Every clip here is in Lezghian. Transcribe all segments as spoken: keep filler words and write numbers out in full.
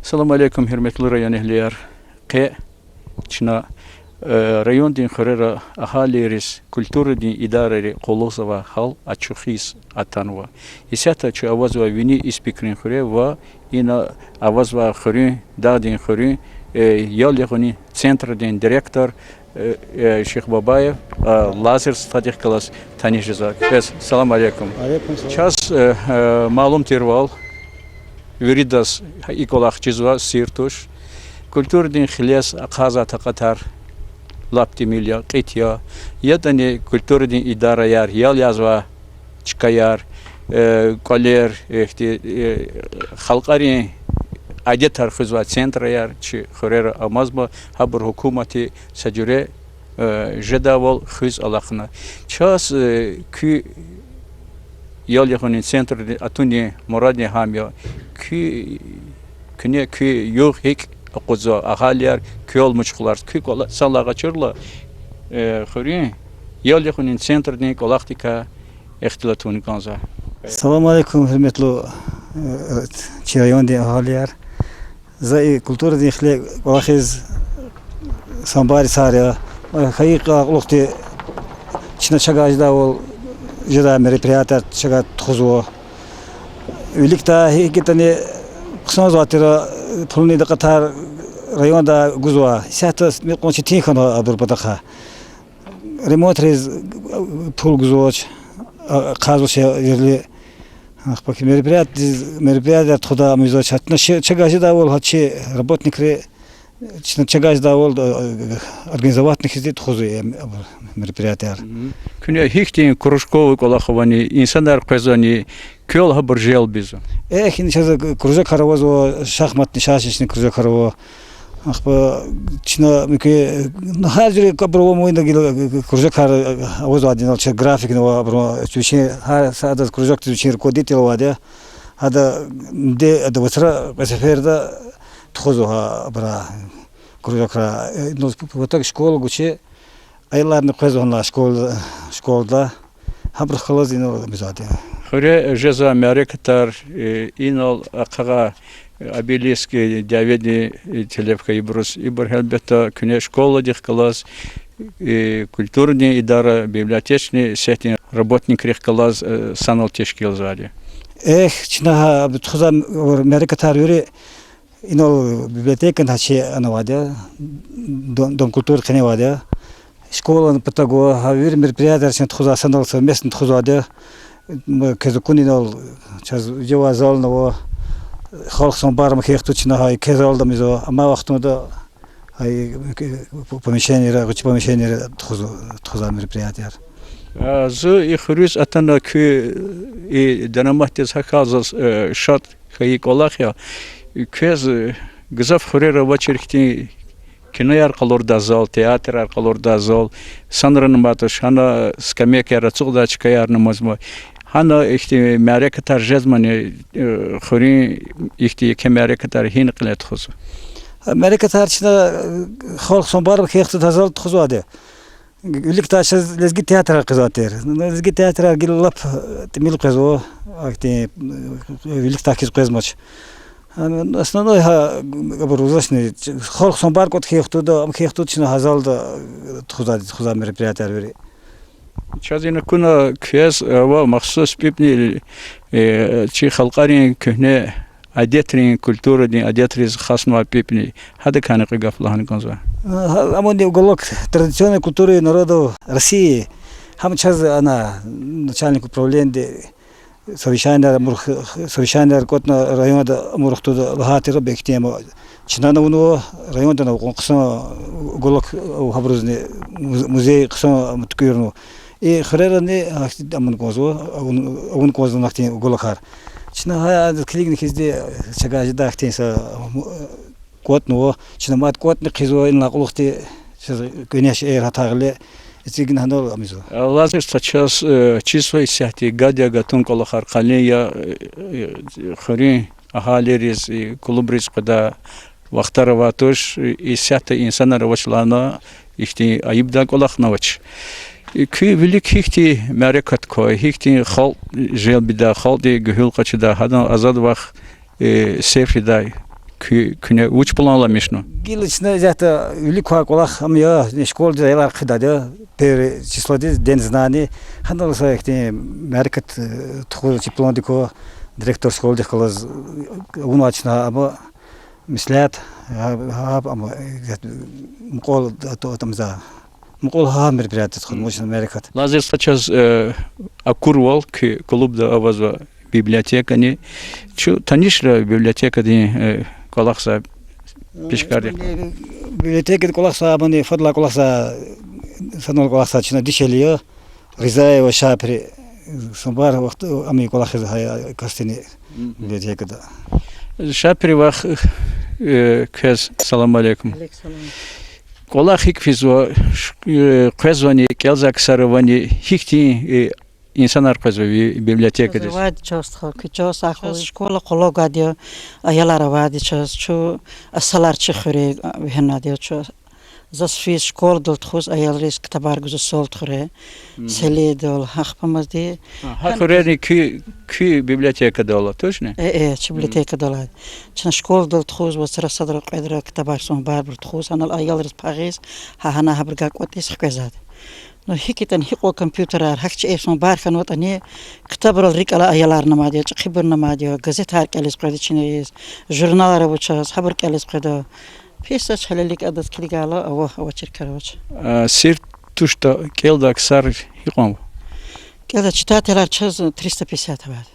Салам алейкум, гьуьрметлу районэгьлияр. Къе чна, э, райондин хуьрера агьалийриз культурадин идарайри къуллугъзавай гьал ачухиз атанва. Исятда чи авазва Вини Испикрин хуьре ва ина авазва хуьруьн, дагъдин хуьруьн, э, ял ягъунин центрдин директор, э, э, Шихбабаев, э, Лазарь стхадихъ галаз таниш жезва. Квез салам алейкум. Алейкум салам. Чаз, э, э, малум тирвал, виридаз и кӀвалах чизва, сир туш. Культурадин хилез ахъайзавай такьатар лап тӀимил я, кьит я. ЯтӀани культурадин идараяр, ял язавай чкаяр, э, кӀвалер, ихьтин, э, халкьарин адетар хуьзвай центраяр чи хуьрера амазма, гьабур гьукуматди са жуьре, э, жедайвал хуьз алахъна. Чаз, э, куь ял ягъунин центрди атунин мурадни гьам я, куь, куьне куь югъ гьикӀ акъудзава, агьалияр квел мучхуларз, куь кӀвалах санлай къачурла, э, хуьруьн ял ягъунин центрдин кӀвалахдикай ихтилат авуна кӀанзава. Салам алейкум, гьуьрметлу, э, чи райондин агьалияр. За и культурадин хиле кӀвалахиз санбар йисар я. Э, хайи кьулухъди чна чавай жедайвал, жедай мероприятияр чавай тухузва. Виликдай гьикӀ ятӀани хъсанзавай тир, пулунин такьатар райондай гузва. Исятда мукьва четин хьанва абурун патахъай. Ремонтриз пул гузвач, а, ахъайзавач ерли. Ахпа хьи мероприятиедиз, мероприятияр тухудай ам ийизвач. Гьатна чи, чавай жедайвал гьа чи работникри, чна чавай жедайвал, а, организоватьна хьиз тухузва и мероприятияр. Куьне гьихьтин кружковый кӀвалах авани, инсанар къвезвани, квел гьабур желбзава? Эхь, ина чаз кружокар авазва, шахматный, шашечный кружокар ава. Ахпа чна муькуь, гьар жуьре абур ава, муьйна гила кружокар авазвайди я, инал чи графикни ава абурун, вичин гьар садаз кружокдиз вичин руководитель авайди я. Гьада, де, ада вацра кьве сеферда тухузва гьа абурай кружокрай. Ну, патак школа гучи, аяларни къвезва гьана школ-, школада. Гьабурухъ галаз инал мизади. Хуьре жезвай мярекатар, э, инал ахъагъай, э, обелиск, э, дяведин, э, телеф хьайибуруз, ибур гьелбетда куьне школадихъ галаз, э, культурадин идара, библиотечный цехдин работникрихъ галаз, э, санал тешкилзавайди. Эхь, чна гьа тухузвай мярекатар вири инал библиотекани гьа чи ана авайди я, дом, дом культуры къене авайди я. Школани патав гва, гьа вири мероприятияр чна тухузвай санал совместно тухузвайди я. М, квез акуна инал, чаз вижевай зални ава, халкь санбар ам хьайи вахтунда чна гьа еке залда ам ийизва, амай вахтунда гьа помещениера, гъвечӀи помещениера тухузва, тухузвай мероприятияр. А, зун и хуьруьз атана куь и дараматдиз гьахьайла заз, э, шад хьайи кӀвалах я. Квез, э, гзаф хуьрера авачир хьтин кинояр къалурдай зал, театрар къалурдай зал, санрани мад туш, гьана скамейкаяр ацукьдай чкаярни амазма. Гьана ихьтин мярекатар жезмани, э, хуьруьн ихьтин еке мярекатар гьина кьиле тухузва? Мярекатар чна, э, халкь санбар ам хьайи вахтунда гьа залда тухузвайди я. Виликдай чаз лезги театрар къвезвай тир. Лезги театрар гила лап, э, тӀимил къвезва, ахьтин, э, виликдай хьиз къвезмач. Основной гьа, абур лугьузвачни, халкь санбар кӀватӀ хьайи вахтунда, ам хьайи вахтунда чна гьа залда, э, тухузвай, тухузвай мероприятияр вири. Чаз ина акуна квез ава махсус пипӀни, э, чи халкьарин куьгьне адетрин, культурадин адетриз хаснавай пипӀни. Гьадакайни кьве гаф лагьана кӀанзава. Э, гьа, амни уголок традиционной культуры народов России. Гьам чаз ана начальник управлениеди совещанияр амур-, совещанияр кӀватӀна районда амурухтуда лагьайтӀа, бес тема чнани авунва, райондани авун хъсан уголок, гьабурузни муз-, музей хъсан туькӀуьрнава. И хуьрерани ахьтин амун кӀанзава, авун, авун кӀанзава ахьтин уголокар. Чна гьа килигна хьизди чавай жедай ахьтин са кӀватӀнава, чна мад кӀватӀни хъийизва, инлай кьулухъди чаз куьне шейэр гьатай гъиле эцигна гьанал ам ийизва. Лазарь стха, чаз, э, чизва исятда гад я, гатун кӀвалахар къалин я, э, э, хуьруьн агьалийриз, э, клубриз къведай вахтар авай туш, э, исятда инсанар авач лагьана, ихьтин айибдай кӀвалахни авач. Э, куь вилик гьихьтин мярекат квай, гьихьтин халкь желбдай, халкьди гуьгьуьл къачудай, гьадан азад вах, э, сейф жедай? Куь-, куьне вуч планламишна? Гила чна исятда вилик квай кӀвалах ам я, школадиз аялар хъийидайди я, первое числодиз День знаний. Гьанал са ихьтин мярекат, э, тухуз чи пландик ква, директор школадихъ галаз авунвай чна ам, меслят, гьа, гьа, ам, э, мукьвал ат-, атӀамза. Мукьвал гьа мероприятие тухуз, муж мярекат. Лазер стха, чаз, э, акурвал куь клубда авазва библиотекани. Чун танишра библиотекадин, э, кӀвалахза пешкарди. Библиотекадин кӀвалахза, абани фадлай кӀвалахза, санал кӀвалахза чна дишегьли я. Ризаева Шапири, субар вахт ами кӀвалахиз гьа касдини библиотекада. Шапири вах, э, квез салам алейкум. Алейкум салам. КӀвалах гьикӀ физва, ш-, э, къвезвани, кӀелзавай ксар авани, гьихьтин, э, инсанар къвезва ви библиотекадиз? Авайди чаз, стха, куь чаз, сагъ хьуй, школа къулай гвайди я, аялар авайди чаз, чун асалар чи хуьре вегьенвайди я, чун, заз физ школадал тухуз аялриз ктабар гузва Солтхуьре, Селидал, ахпа мадни. А, гьа хуьрерни куь, куь библиотекада ала, точно? Э, э, чи библиотекада ала. Чна школадал тухуз, вацра садра кьведра ктабар сумбарбур тухуз, гьанал аялриз пагъиз, гьа гьана гьабурувай кӀватӀиз хквезвайди. Ну, гьикӀ ятӀани, гьикьван компьютерар, гьахьтин чӀехи сумбар хьанватӀани, ктабрал рикӀ алай аяларни амайди я, чӀехибурни амайди я, газетар кӀелиз къведа чиниз, журналар ава чаз, гьабур кӀелиз къведа. Пис жеч гьелелиг, адаз килигайла ава, авачир кар авач. А, сир туштӀа, кӀелдай ксар гьикьван ава? КӀелдай читателар чаз триста пятьдесят авайди.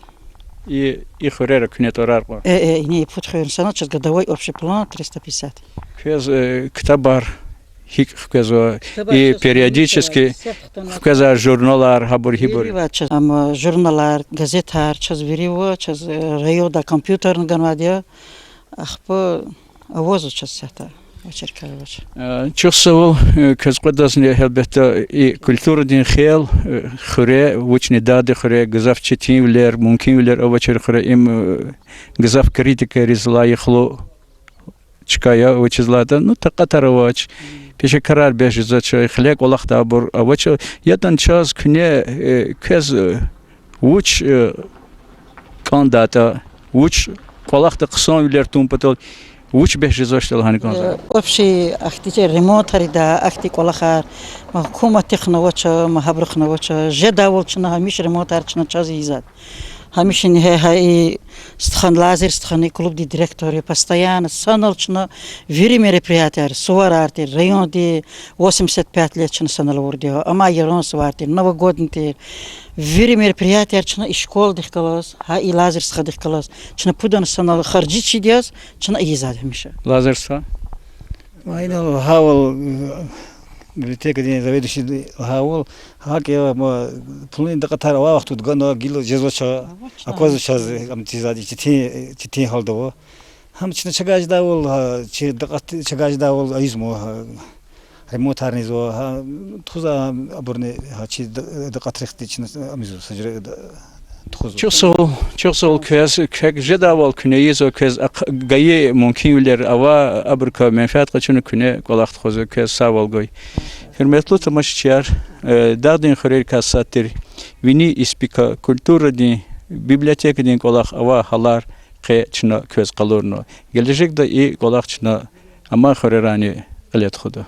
И, и хуьрера куьне тӀварар кьван? Э, э, ини и пуд хуьр санал чаз годовой общий план триста пятьдесят. Квез, э, ктабар гьикӀ хквезва, и периодически хквезвай журналар, гьабур-гьибур? Вири ава чаз, ам, журналар, газетар чаз вири ава, чаз, э, райондай компьютерни ганвайди я, ахпа авазва чаз исятда, авачир кар авач. Э, чухсагъул, э, квез кьведазни, гьелбетда, и культурадин хел, э, хуьре, вучни Дагъдин хуьре гзаф четинвилер, мумкинвилер авачир хуьре, им, э, гзаф критикайриз лайихлу чка я, вучиз лагьайтӀа, ну, такьатар авач, пешекарар бес жезвач, хиле кӀвалахдайбур авач. ЯтӀани чаз куьне, э, квез, э, вуч, э, кӀандатӀа, вуч кӀвалахда хъсанвилер тун патал, вуч бес жезвачтӀа лагьана кӀанзава. Общий ахьтин ремонтар ийида, ахьтин кӀвалахар, ма гьукуматдихъни авач, ма гьабурухъни авач. Жедайвал чна гьамиша ремонтар чна чаз ийизвайди. Гьамиша ингье гьа и стхани, Лазер стхани клубдин директор я, постоянно санал чна вири мероприятияр, суварар тир, райондин восемьдесят пять лет чна санал авурди я, амай Яран сувар тир, новогодний тир. Вири мероприятияр чна и школадихъ галаз, гьа и Лазер стхадихъ галаз, чна пудан санал харжи чидач, чна ийизвайди гьамиша. Лазер стха. Ма инал лагьайвал, библиотекадин заведующийди лагьайвал, гьакӀ я, ма, пулунин дакьатар авай вахтунда гана, гила жезвач, аквазвач чаз, ам тийизвайди четин, четин гьалда ава. Гьам чна чавай жедайвал, гьа, чи дакьат чавай жедайвал ийизма, гьа, ремонтарни ийизва, гьа, тухузвай абурни, гьа, чи да-, дакьатрихъди чна ам ийизва, са жуьре да-, тухузва. Чухсагъул, чухсагъул квез, квек жедайвал куьне ийизва, квез ахъ-, гайи мумкинвилер ава, абурукай менфят къачуна куьне кӀвалах тухузва, квез сагъвал гуй. Гьуьрметлу тамашачияр, э, Дагъдин хуьрерикай сад тир вини испика культурадин, библиотекадин кӀвалах авай гьалар къе чна квез къалурна. Гележегда и кӀвалах чна амай хуьрерайни кьиле тухуда.